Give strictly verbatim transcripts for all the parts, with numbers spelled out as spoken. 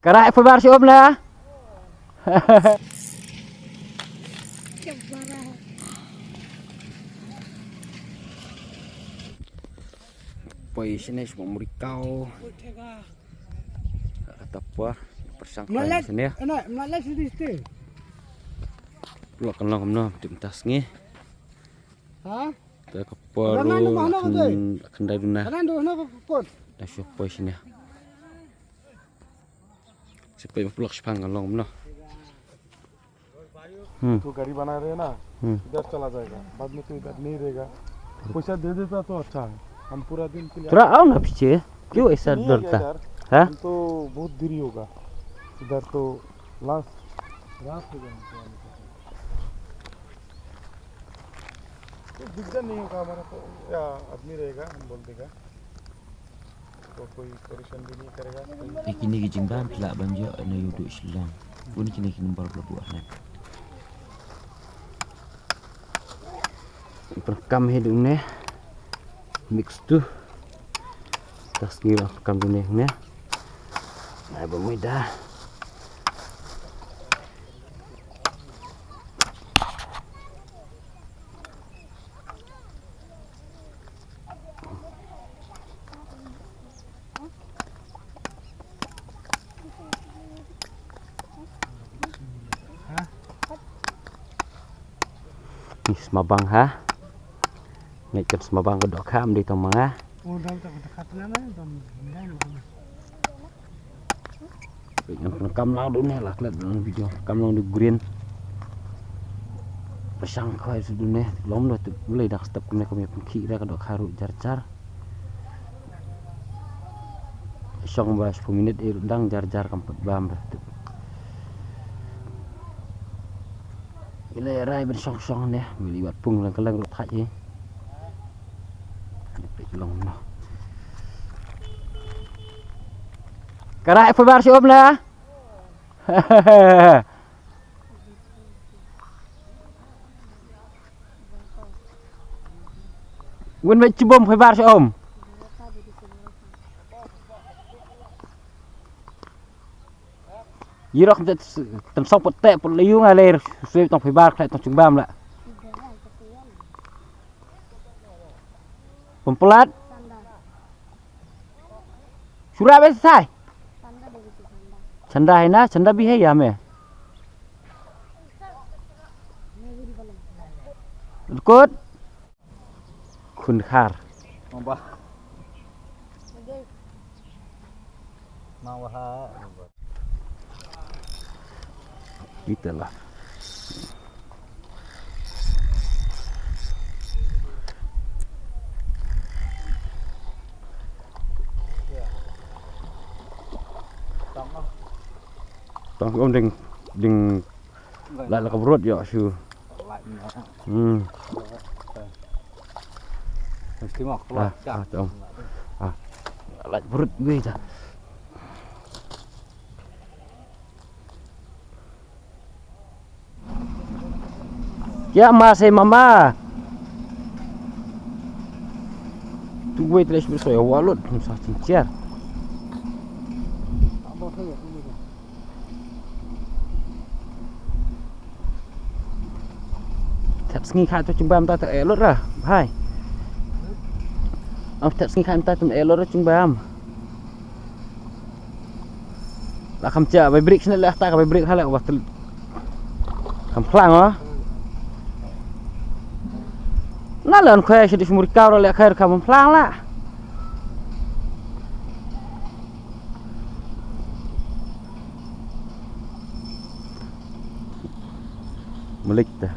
Ka rai phi bar shi um na. Poi shane shu murikau. Kata por, persang kau shane. Mlalet sini ste. Pulak kan long kumno, dim tas ngi. Ha? Te ka por kan dai duna. Kan dai duna ka kot. Da shu poi shane. Shu poi pulak shipang kan long kumno. हम्म। तो गाड़ी बना रहे हैं ना, हम्म। इधर चला जाएगा, बाद में तो इधर नहीं रहेगा। पैसा दे देता तो अच्छा है, हम पूरा दिन के लिए थोड़ा आओ ना पीछे, क्यों ऐसा डरता? हाँ? हम तो बहुत देरी होगा इधर, तो लास्ट रात हो जाएगा। तो दिक्कत नहीं होगा हमारा, तो या आदमी रहेगा, हम बोल देगा। तो कोई परेशान भी नहीं करेगा। Ïa kine ki jingbam ki lah ban ïoh na YouTube shilliang. Bun kine ki nombor ba la buh hangne. Pyrkhat hi dune. Mix tu. Tas ngi lah kam dune ne. Ai ba mui da. Ni smabang ha. Ngi kan smabang ka dohkha, am dei tang manga. Ngan pyndonkam lang dune la klet dalam video. Kam long du green. Pyrshang khwai shu dune. Lom do tu, lei dang step kumne, kumne pynkhih da ka dohkha ruh jar jar. Shong ba shiphew minit, eh, dang jar jar kam pat bam da tu. Ila rai ban shong shong ne, mili wat pung lang ka lang ruh thait hi. Peit long noh. Ka rai phi bar shi um na. Win wei chibom phi bar shi um. Yirok te ten song put te put le yung ale sui tong phi bar khlai tong chungbam la. Pempelat. Sura be sai. Chanda hai na, chanda bi hai ya me. Kut. Khun khar. Mamba. Mawaha. Ita lah. Tang om ding ding. Lah lah ka brot ya shu. Hmm. Mesti mah keluar. Ah, ah, tong. Ah. Lah brot wi ta. Ya ma se mama. Tu wi tres beso ya walut sa cinciar. Thep sngi kha to chungbam ta to elot ra, bhai. Am thep sngi kha ta to elot ra chungbam. La kham cha bai brik sne la ta ka bai brik ha la wa tel. Kham phlang wa. Na lan khoi shi dis murikau la khair kham phlang la. Malik ta.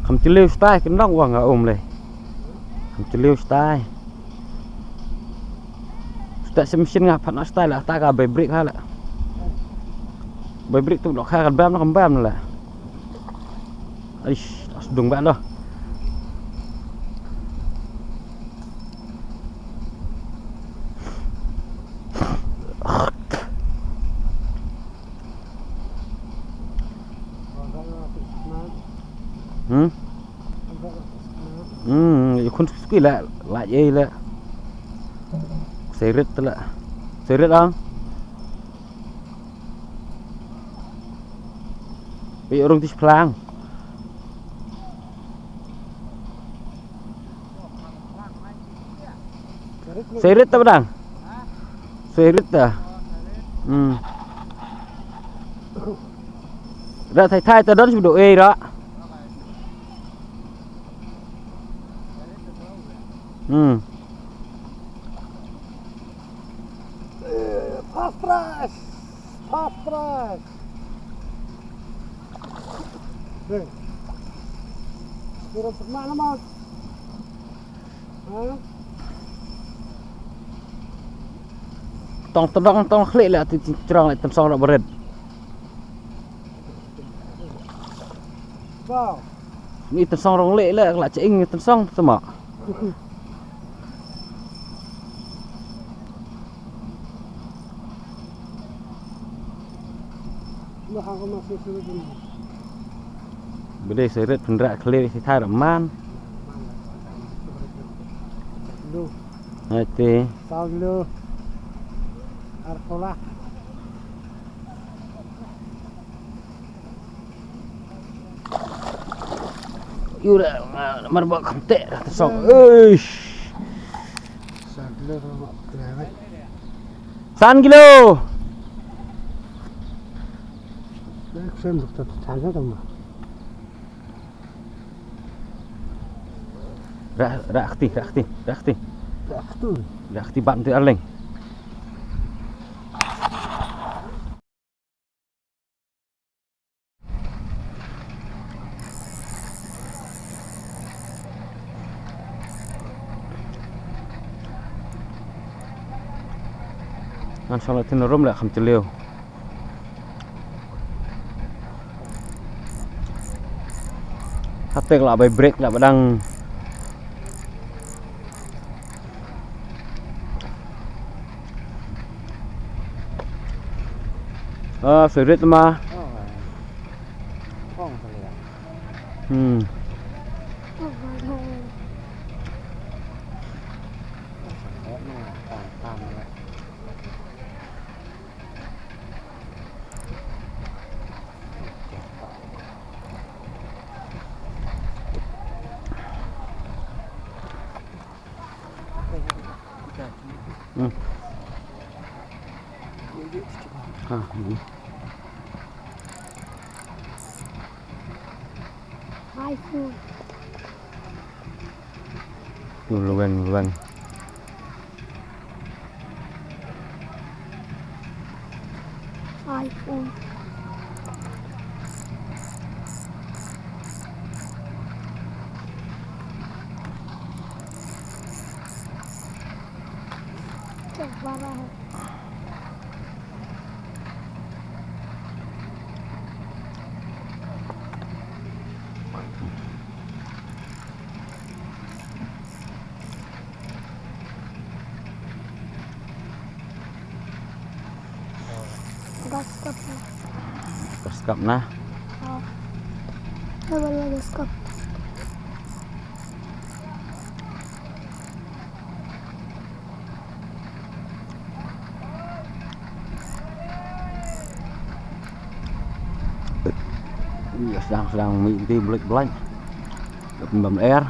Kham chiliw stai, kin dang wang nga um le. Kham chiliw stai. Stai se machine nga phat na stai la, ta ka bai brik ha la. Bai brik tu dok ha kan bam na kan bam la. Aish, as dung ba lo. Hmm? Hmm? Hmm, ïa khun suki la, la ei la. Seirit la. Seirit ang. Ïa rung tis plang. Seirit ta badang. Seirit ta. Hmm. Ra thai thai ta don shu do ei ra. Hmm. First prize. First prize. Dei. Kurang pernah nama. Ha? Tong tong tong khlieh la ti ti trong la tensong la beret. Wow. Ni tensong rong leh la la ching tensong sama. Bede seret pendrak kelir si thar man. Lu. Nanti. Saw lu. Arkola. Yura, mar bak kante, song. Eish. San kilo. Ra, ra khti, ra khti, ra khti. Ra khti. Ra khti ban ti arleng. Ngan shong la tin rum la kham chliew. Hatek la bai break la badang. Ah, seirit ma. Hmm. Hmm. Ha, hmm. Hai, fu. Luweng, luweng. Hai, fu. Cek barang. Gas kap. Gas kap na. Oh. Coba lu gas kap. Ïa, sdang, sdang mih ti blik blik. Dap bam air.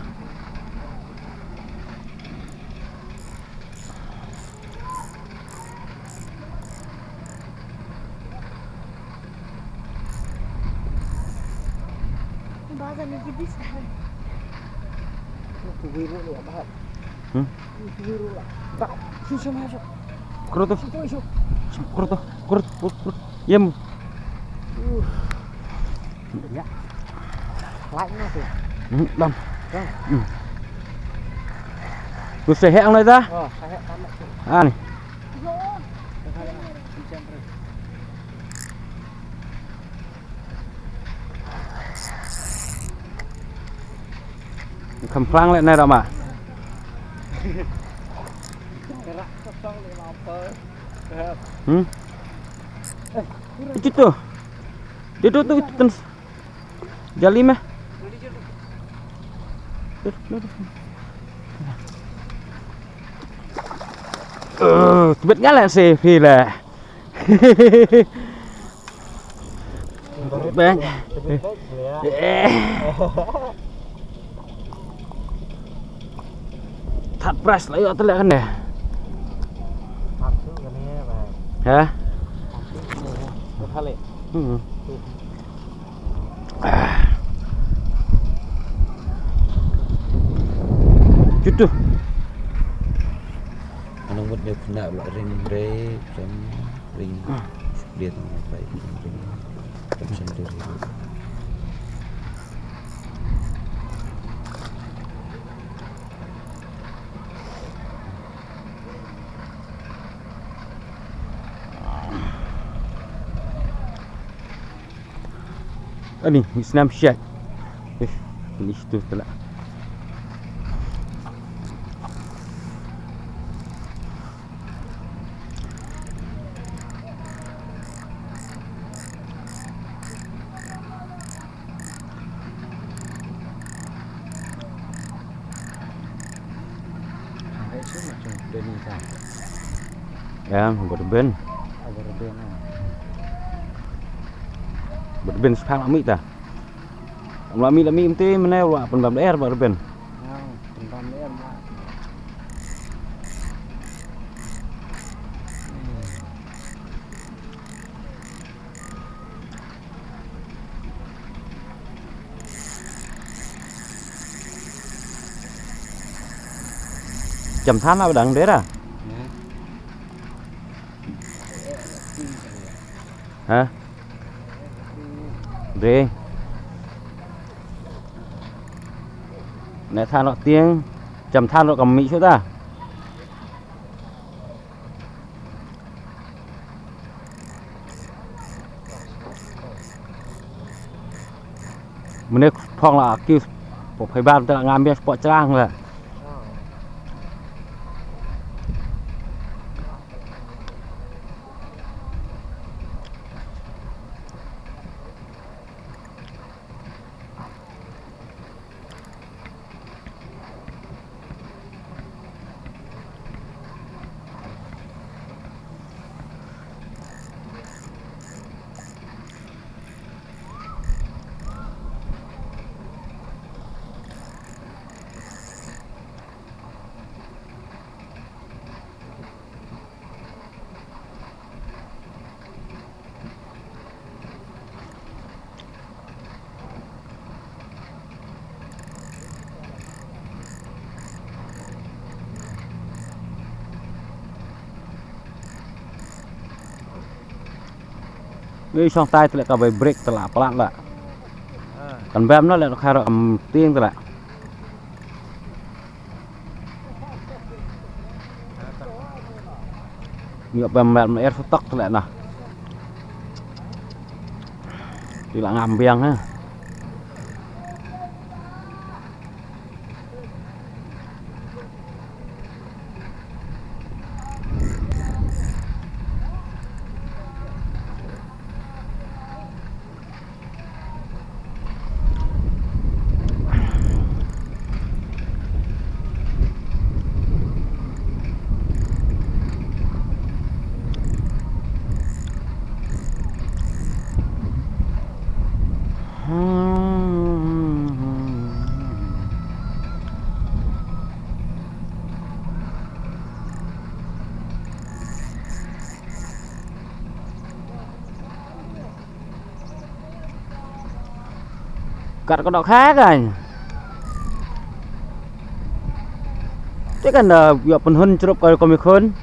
Hmm? Kruto. Kruto, kruto, kruto. Yem. Ya. Lain na tu. Hmm, bang. Bang. Hmm. Tu sehek ang lai ta? Oh, sehek kan tu. Ah, ni. Kham plang leh nai rama. Hmm? Itu tu. Dia tu tu, tu ten-, jali meh. Eh, tbit nga la se phi la. Bang. Eh. Third prize la ïoh te leh kane. Ha? Hmm. Jutu. Anong mut ne puna la ring re, ring, ring. Dia tu ring, ring. Macam tu. Ani, mi snam shet. Eh, ini situ telah. Yang, bad rben. Bad rben sphang la mih ta. La mih, la mih mynta mynne la pynbam lyer bad rben. Pynbam lyer ma. Jam than la ba dang dera. Ha? De. Ne than lo tieng. Jam than lo kam mi shu ta. Mene phong la ki po phai bam ta ngam biang po chlang la. Ngi shong tai tleh ka bai break tleh palat la. Kan bam na leh ka ro am tieng tleh. Ngi bam bam er stok tleh na. Ti la ngam biang ha. Kat ka dok ha kan. Te kan da ïa pynhun chrup ka komi khun.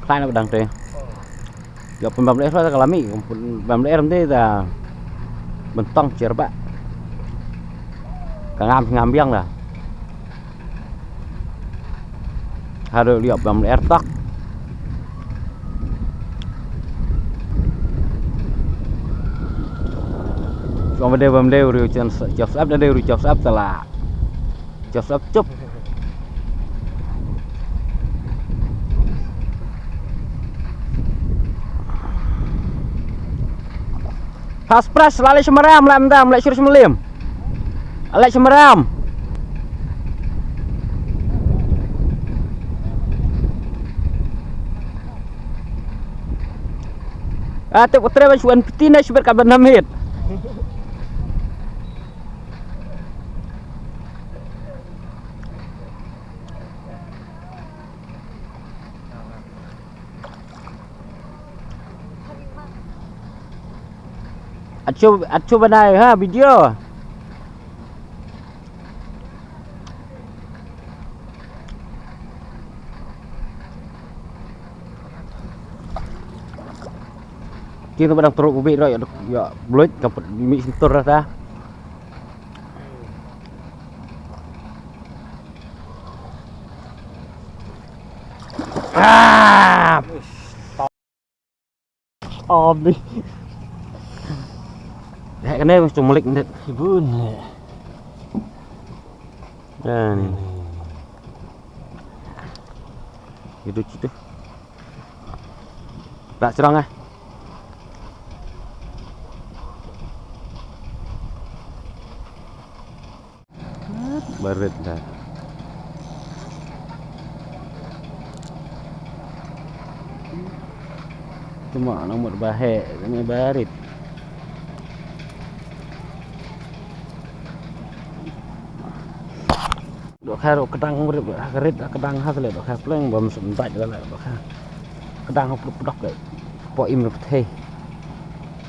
Khlaiñ na ba dang te. Ïa pynbam lyer ka la mih, pynbam lyer te ta bentong cher ba. Ka ngam ngam biang la. Haduh ïa pynbam lyer tak. Kong ba dei bam dei uri u Joseph, Joseph da dei uri u Joseph tala. Joseph chup. Has pras la leh shmaram la mdam la shur shmlim. La leh shmaram. Ah, tep utre ban shuan piti na shibet ka ban namit. Acho, acho banai ha video. Kini ba dang teruk ubi ro ya, ya bluit ka put mi sentur rata. Ah! Abi. Hek kane mesti mulik ndet. Bun. Dan. Itu situ. Tak serang ah. Barit da. Cuma namut bahek ni barit. Dok kha dok kedang barit, barit kedang ha kele dok kha pleng bam semtai kele dok kha. Kedang ha pudok pudok le. Po im le pethei.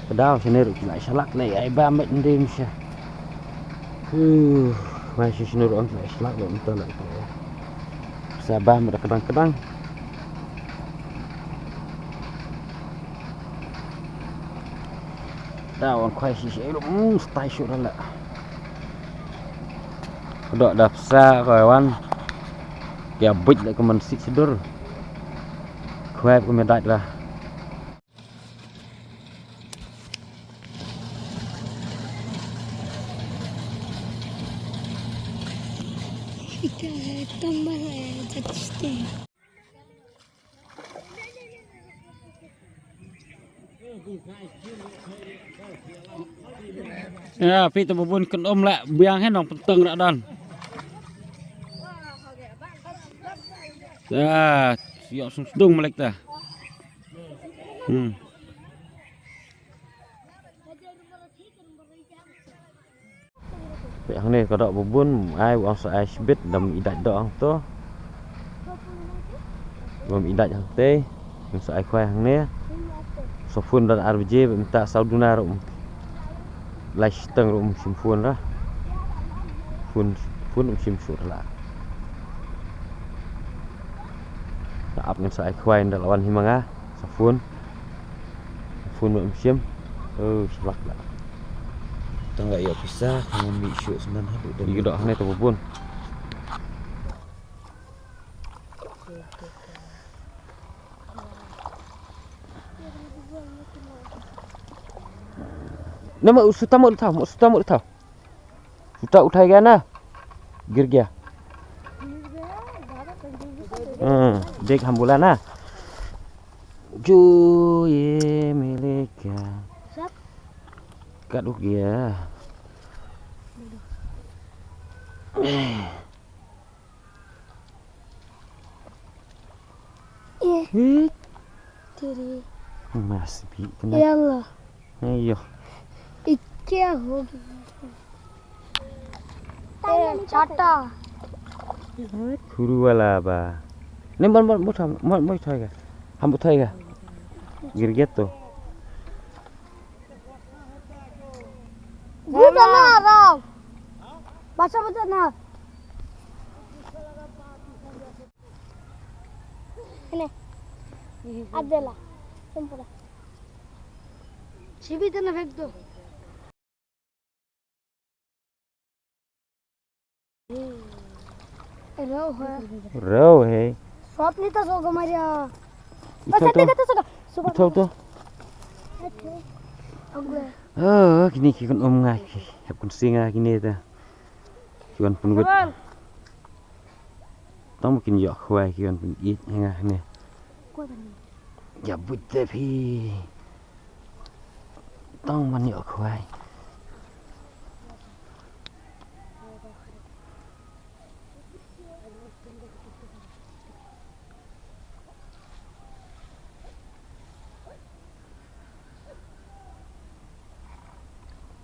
Kedau sini ruk la shalak le ai bam met ndim sha. Huh, mai shi shnur on sa shlak lo nta la ko. Sa ba mra kedang kedang. Da wan khwai shi shi lo, mm, stai shu la. Kedok da psa ko wan. Kia buit la ko man sik sedur. Khwai ko me dait la. Ita tambah eh jatuh. Ya, phi te bun kyn um la biang he nong penteng rak don. Ya, siok sung sdung malik ta. Hmm. Peit hangne ka dok ba bun, ai u ong sa ai shibit, dam i dait dok hangto. Bam i dait hangtei, ong sa ai khwai hangne. Sa phone da ar baje, ba mynta saw duna ruh. Lai shiteng ruh um shim phone ra. Phone, phone um shim shuh ra. Sa ap ngan sa ai khwai da lawan hi ma nga. Sa phone. Phone ma um shim. Oh, shlak la. Tang la ïoh pisa, ka mih shuh snan ha, duk. Ïoh dok hangne ka bubun. Ne ma u suta ma u thaw, ma u suta ma u thaw. Suta uthai ga na. Gir gya. Hmm, dek hambula na. Jo ye meleka. Kat u gya. Eh. Eh. Tiri. Mas bi kena. Ya Allah. Ayo. Ikya ho gaya. Eh, chata. Kuru wala ba. Ne mon mon mon mon mon thai ga. Ham thai ga. Gir gya to. Buta na rau. Bacha buta na. Ini. Adela. Sempura. Sibi tana bag tu. Rau hai. Rau hai. Swap ni ta so kamaria. Ito to. Ito to. Ito. Oh, kine ki khun um nga ki. Hap khun si nga kine ta. Ki wan pynwit. Tang ba kin ïoh khwai ki wan pynïeit ha nga kine. Ïa buit te phi. Tang ban ïoh khwai.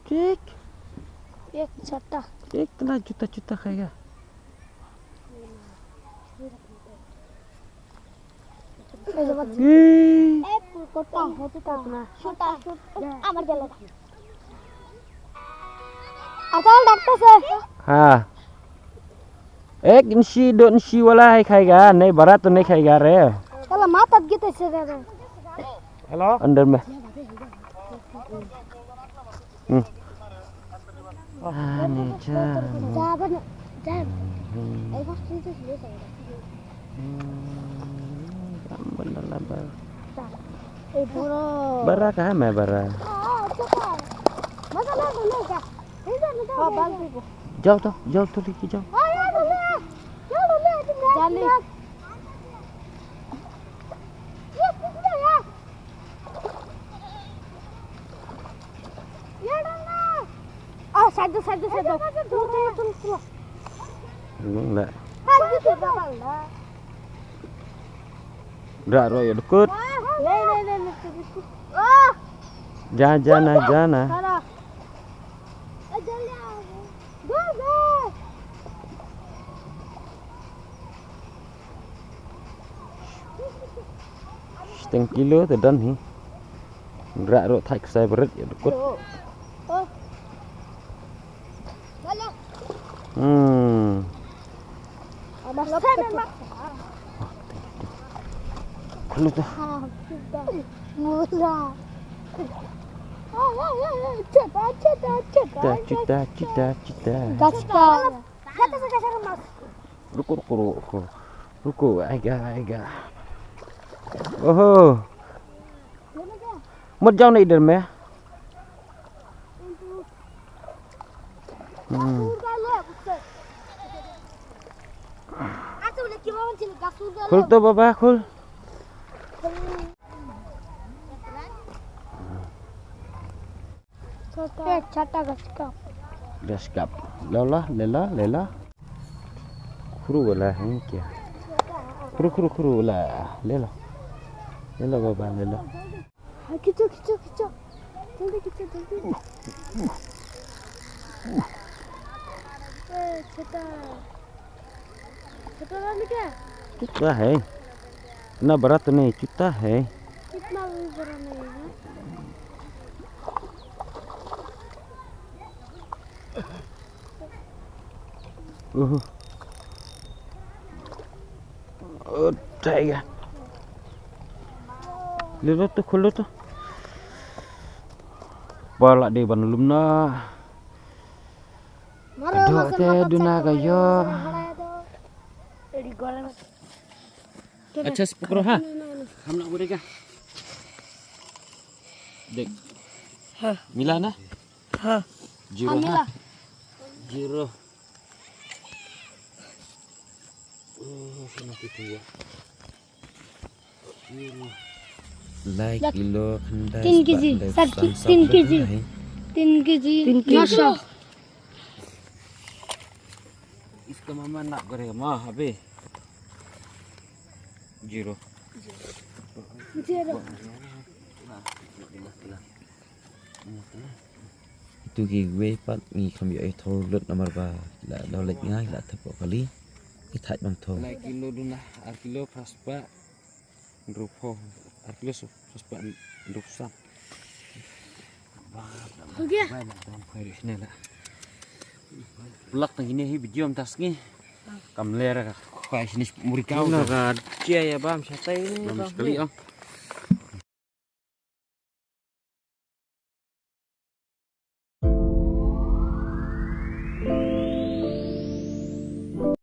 Kik. Ek chata. Ek tana juta juta khaiga. Kik. Ek kota hota na. Chuta chuta. Amar jala. Atal doctor se. Ha. Ek inchi do inchi wala hai khaiga, nahi bara to nahi khaiga re. Kala matat gite se re. Hello? Andar me. Hmm. Ah, ni cha. Jaban, jaban. Hmm. Ai, bas tu tu. Hmm. Ram bana la bar. Eh, bro. Bara ka me bara. Ah, chuka. Masa la tu le ka. Jaw to, jaw to liki jaw. Ah, satu, satu, satu. Tuh, tuh, tuh, tuh. Nung la. Dra ro ya dukut. Nei, nei, nei, nei, nei. Ah. Ja, ja na, ja na. Sana. Go, go. Shiteng kilo te don hi. Dra ro thai ksai beret ya dukut. Oh. Hmm. Hello tu. Mula. Cita, cita, cita, cita, cita, cita. Gaska. Ruku, ruku, ruku. Ruku, aiga, aiga. Oho. Mut jaw na ider me. Hmm. Khul to baba, khul. Chata, chata gaskap. Gaskap. Lela, lela, lela. Khru wala, hmm, kya? Khru, khru, khru wala. Lela. Lela baba, lela. Kicho, kicho, kicho. Jaldi kicho, jaldi. Eh, chota. Chota nahi kya? Chota hai. Na bada to nahi, chota hai. Itna bhi bada nahi hai. Uhu. Oh, tiger. Lelo to, khul to. Pala de ban lum na. Ado te duna ga yo. Acha, spukro ha. Ham na bude ka. Dek. Ha. Mila na? Ha. Zero ha. Zero. Oh, sana tu tu ya. Lai kilo khyndai. Tin kg, sat ki-, tin kg. Tin kg. Tin kg. Masha. Iska mama nak gore ma habe. Zero. Zero. Itu kiwei pat ngi kham ïoh ïathoh lut namar ba la dau leit ngai la thep kali. Ngi thait bam thoh. Lai kilo duna, ar kilo phra spah hynriew phew, ar kilo phra spah hynriew san. Ho gaya. Plak tang kine hi video am tas ngi. Kam lera ka khwai sini muri kau. Kino ka chia ya bam shatai ni bam bam. Sekali ah.